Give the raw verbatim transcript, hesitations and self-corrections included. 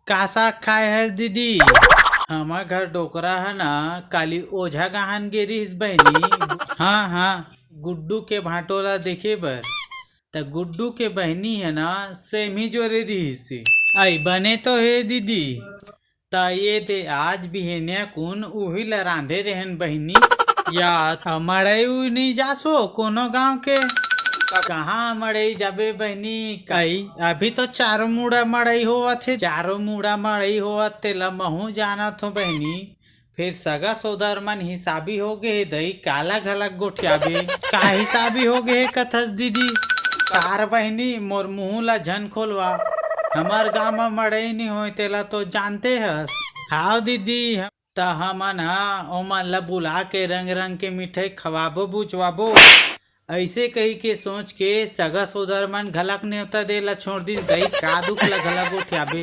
का साग खाए हस दीदी? हमर घर डोकरा ह ना, काली ओझा गहान गे रिहिस बहिनी। हाँ हाँ, गुड्डू के भांटो ला देखे बर। त गुड्डू के बहिनी ह ना, सेमी जोरे रिहिस। आई बने तो हे दीदी। त ये दे आज बिहनिया कुन उही ला रांधे रहन बहिनी। या मड़ई उई नहीं जासो कोनो गांव के? कहाँ मड़ई जाबे बहिनी? कई अभी तो चारों मुड़ा मड़ई होवत हे, चारों मुड़ा मड़ई होवत तेला महू जानत हो बहिनी। फिर सगा सोदर मन हिसाबी हो गे हे दई, काला घलक गोठियाबे। का हिसाबी हो गे हे कथस दीदी? तार बहिनी, मोर मुंह ला झन खोलवा। हमर गांव म मड़ई नी होय तेला तो जानते हस। हाव दीदी, त हमन ह ओमन ला बुला के रंग रंग के मिठाई खवाबो बुचवाबो। ऐसे कही के सोच के सगा सोदर मन घलक नेवता दे ला छोड़ दिस दई, का दुख ला घलक गोठियाबे।